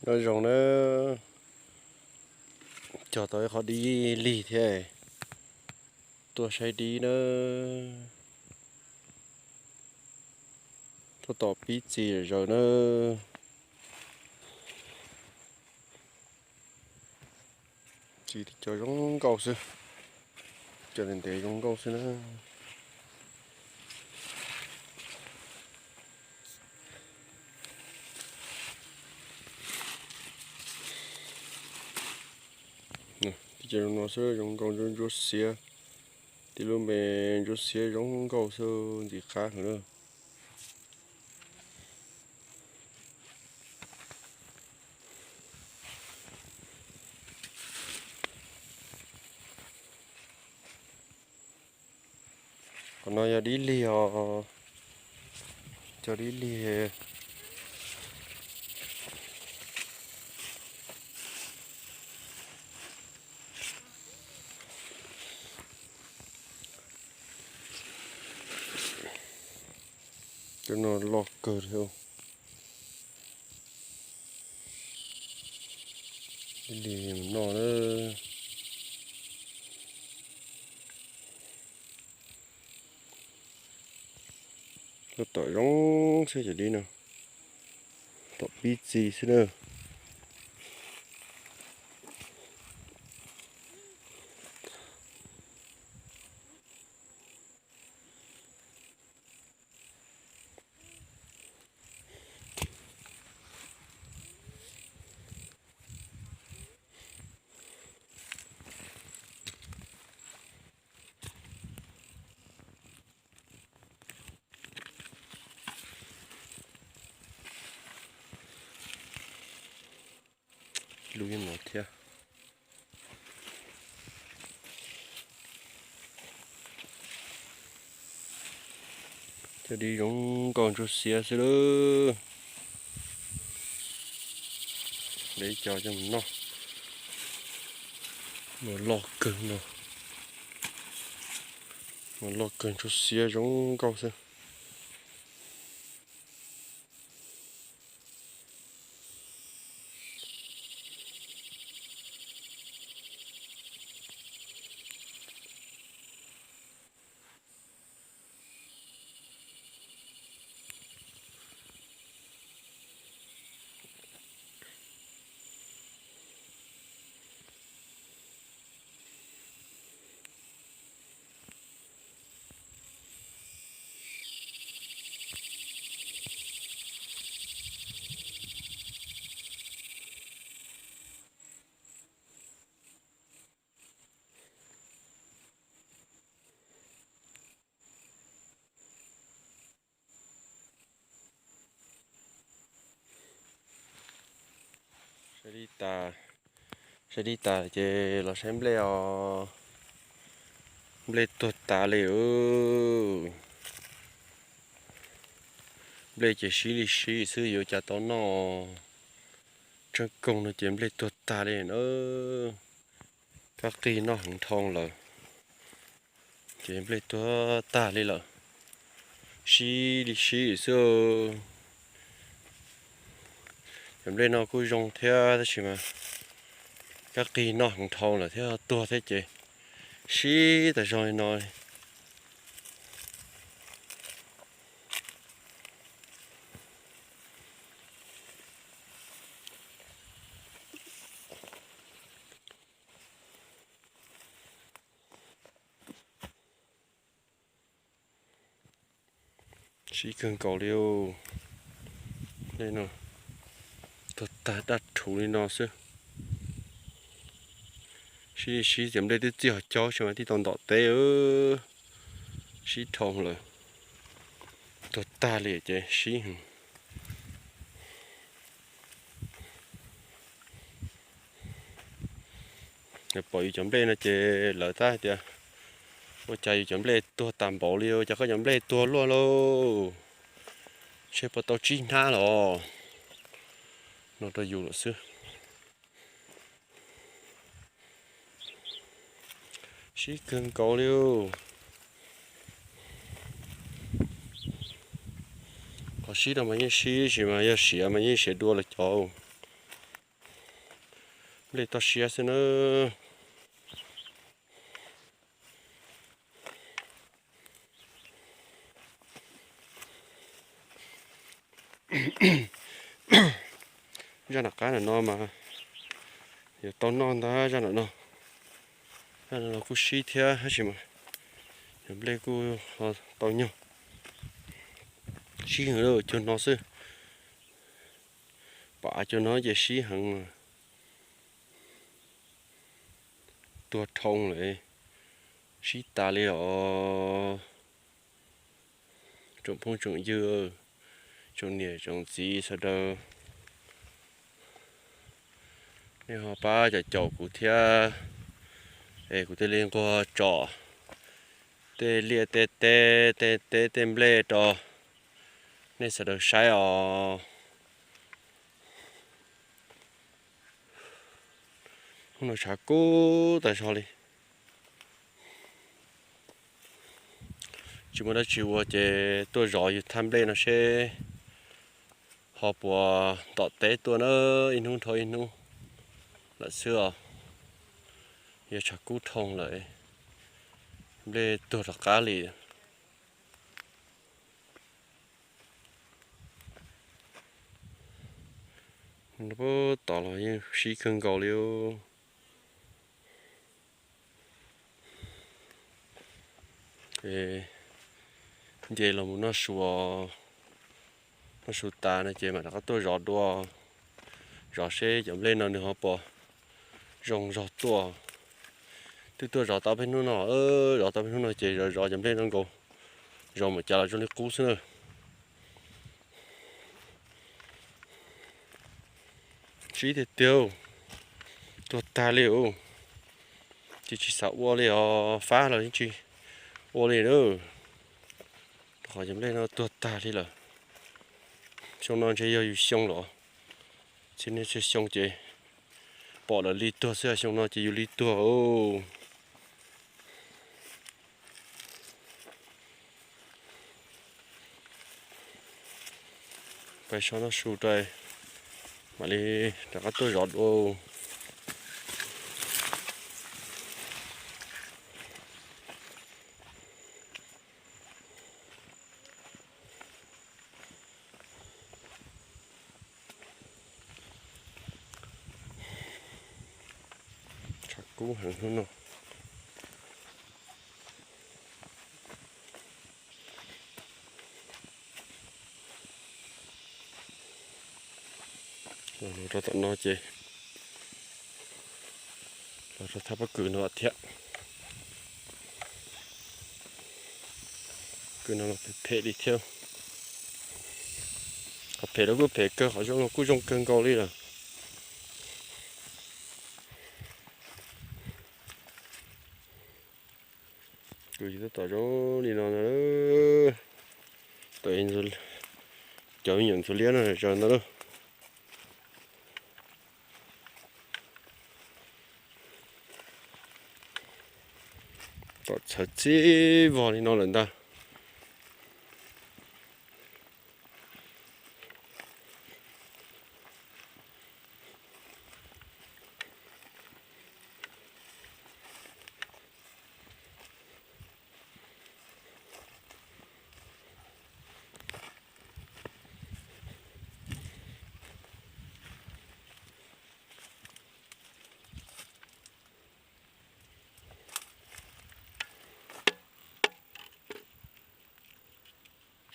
Nyob zoo na, cog tau ib qho dib lig thiab, tuaj saib dib na. Tuaj tom pib txiv zaws na. Txiv cov zoo nkauj xwb, cov ntev ntev zoo nkauj xwb na. Tib co zoo no xwb, zoo nkauj ntsuab ntsuab xiab. Tib lub me ntsuab xiab zoo nkauj xwb, ntxim qab heev na. Qhov no yog dib lig os, cog dib lig. Cov no loj kawg li. Dib lig no na. Tuaj tom zoo xwb cov dib no, tom pib txiv xwb na. Lub no thiab. Cov dib zoo nkauj ntsuab xiab xwb lawm. De ib co coj mus noj. Mas loj kawg no, mas loj kawg ntsuab xiab zoo nkauj xwb. Saib dib tas, saib dib tas ces los saib nplej os. Nplej tuag tas li. Nplej ces sib li sib xwb yuav cas tau noj. Tsheej koog no ces nplej tuag tag li na. Kab qig noj heev dhau lawm ces nplej tuag tag li lawm. Sib li sib xwb. Cov nplej no kuj zoo thiab tab sis mas kab qig noj heev dhau lawm thiab tuag thiab ces sib tas zog li no. Sib kawg nkaus li. Nplej no tuag tag daj rhuv li no xwb. Sib sib ces nplej twb txij hauv caub xwb mas tib tau ntom teb. Sib dhau lawm, tuag tag li ces sib. Pom yus cov nplej no ces lawv tab hais tias ua cas yus cov nplej tuag tas npaum li, ua cas koj cov nplej tuag luaj lauj, ntshe puas tau tsib hnab los no rau yus lawm xwb. Sib kawg nkaus li. Qhov sib no mas yeej sib tab sis mas yog siav mas yeej siav dua lawv cov. Nplej toj siab xwb na. Zaj nram qab nram no mas yuav tau noj ntag zaj nram no. Zaj no los kuj sib thiab tab sis mas cov nplej kuj tau nyog. Sib heev lawm, cuag no xwb. Pom av cuag no ces sib heev. Tuag dhau lawm, sib tas li os. Tsoom phooj tsoom ywg, tsoom niam tsoom txiv sawv daws, nej ho pab caum caum kuv thiab es kuv thiaj li nquag tsom tej liaj tej teb, tej teb tej nplej rau nej sawv daws saib os. Hnub no tshav kub tas zog li. Tsis muaj dab tsi ua ces tuaj zov yus thaj nplej no seb ho puas tom teb tuaj na, ib hnub dhau ib hnub lawm xwb os. Yog tshav kub dhau lawm, nplej tuag rov qab li. Puag tod los yeej sib kawg nkaus li. Nce los mus noj su, noj su tas no ces mam rov qab tuaj zov dua, zov seb cov nplej no nws ho puas zoo zog tuaj. Twb tuaj zov tau peb hnub no, zov tau peb hnub no ces zov zov cov nplej no nkaus, zov mus cas los zoo li qub xwb na. Sib tiag tiag, tuag tag li os. Ces tsis xav ua li os, fab los yeej tsis ua li na. Rau qhov cov nplej no tuag tag li lawm. Xyoo no ntshe yog yus xyoo los, txhia niaj txhia xyoo ces pom lawv li tuag xwb, xyoo no ces yus li tuag. Pais so noj su rau, mam li rov qab tuaj zov dua. Tshav kub heev hnub no. Los rau tom no ces los rau thaj pob kws no thiab. Kws no los phem phem li thiab. Qhov phem los kuj phem kawg, qhov zoo los kuj zoo kawg nkaus li lawm. Kws tab tom zoo li no na. Cov me nyuam ntxhuav liab no zaws ntawd lawm. Tom txhawv txij vog li no lawm ntag.